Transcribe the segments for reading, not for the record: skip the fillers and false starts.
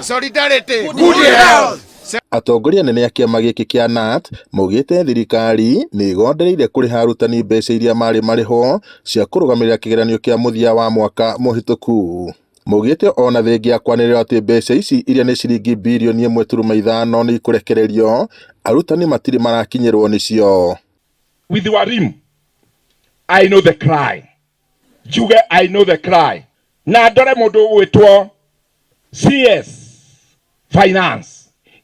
Solidarity. Good health. Atongoria anene a kĩama gĩkĩ kĩa KNUT maugĩte thirikari nĩ ĩgondereire kũrĩha arutani mbeca iria marĩ marĩhwo cia kũrũgamĩrĩra kĩgeranio kĩa mũthia wa mwaka mũhĩtũku. Maugĩte ona thengia ya kwanĩrĩrwo atĩ mbeca ici iria nĩ ciringi birioni 1.5 nĩ ikũrekererio, arutani matirĩ marakinyĩrwo nĩcio. With warimu, I know the cry. Njuge I know the cry. Na ndore mundu ugwitwo CS Finance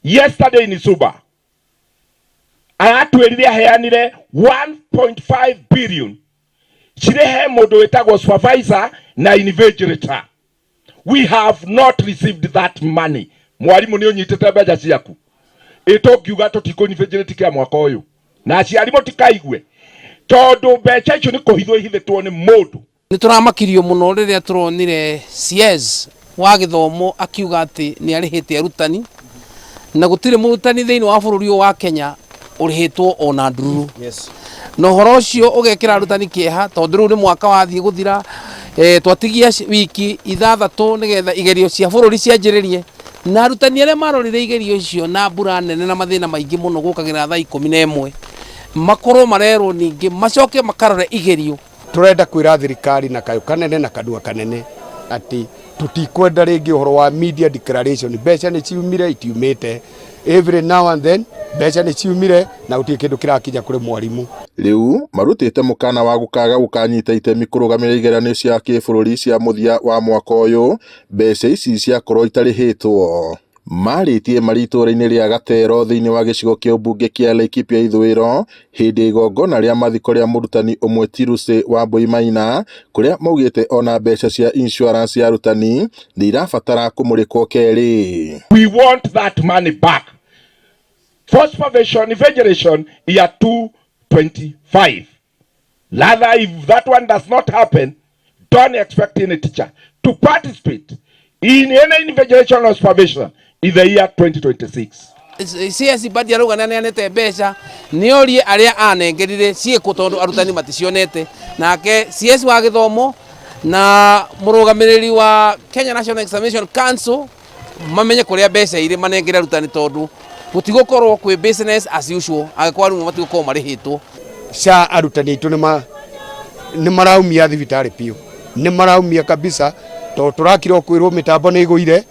yesterday in Suba aratwirire aheanire 1.5 billion cirehe mundu witagwo supervisor na invigilator. We have not received that money. Mwarimu ni unyitite mbeca ciaku ĩtũngiuga tũtikũ invigilate kĩa mwaka ũyũ na aciari mũtikaigue tondũ mbeca icio nĩ kũhithwo ihithĩtwo nĩ mũndũ. Nĩ tũramakirio mũno rĩrĩa tũronire CS wa gĩthomo akiuga atĩ nĩ arĩhĩte arutani na gũtirĩ mũrutani thĩinĩ wa bũrũri ũyũ wa Kenya ũrĩhĩtwo ona ndururu. Na ũhoro ũcio ũgekĩra arutani kĩeha tondũ rĩu nĩ mwaka wathiĩ gũthira, twatigia wiki 6 nĩgetha igerio cia bũrũri cianjĩrĩrie, na arutani arĩa marorire igerio icio na mbura nene na mathĩna maingĩ mũno gũkagĩra thaa 11 makorwo marerwo ningĩ macoke makarore igerio. Turenda kwira thirikari na kayo kanene na kanua kanene ati tutikwenda ringi uhoro wa media declaration. Mbeca ni ciumire itiumite, every now and then mbeca ni ciumire na gutiri kindu kirakinya kuri mwarimu. Riu marutite mukana wa gukaga gukanyita itemi kurugamira igeranio cia kibũrũri cia mũthia wa mwaka ũyũ mbeca ici ciakorwo itarĩhĩtwo. Marĩtie marĩ itũũra-inĩ rĩa Gatero thĩinĩ wa gĩcigo kĩa ũmbunge kĩa Laikipia ithũĩro hĩndĩ ya igongona rĩa mathiko rĩa mũrutani ũmwe Tirusĩ wa Mbui Maina, kũrĩa maugĩte ona mbeca cia insurance ya arutani nĩ irabatara kũmũrĩkwo kerĩ. We want that money back for supervision invigilation year 225. Rather, if that one does not happen, don't expect any teacher to participate in any invigilation or supervision in the year 2026. CS Mbadi arauga nĩ aneanĩte mbeca, nĩ orie arĩa anengerire ciĩkũ tondũ arutani maticionete. Nake CS wa gĩthomo na mũrũgamĩrĩri wa Kenya National Examination Council mamenye kũrĩa mbeca irĩ manengere arutani tondũ gũtigũkorwo kwĩ business as usual angĩkorwo arimũ matigũkorwo marĩhĩtwo. Ca arutani aitũ nĩ maraumia thibitarĩ biũ, nĩ maraumia kabisa tondũ tũrakira kwĩrwo mĩtambo nĩ ĩgũire,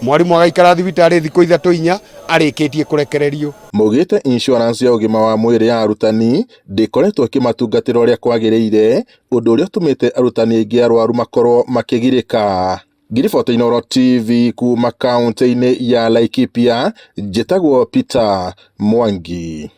mwarimu agaikara thibitarĩ thikũ 3 4 arĩkĩtie kũrekererio. Maugĩte insurance ya ũgima wa mwĩrĩ ya arutani ndĩkoretwo ĩkĩmatungatĩra ũrĩa kwagĩrĩire, ũndũ ũrĩa ũtũmĩte arutani aingĩ arwaru makorwo makĩgirĩka. Ngiribota Inooro TV kuma kaunti-inĩ ya Laikipia, njĩtagwo Peter Mwangi.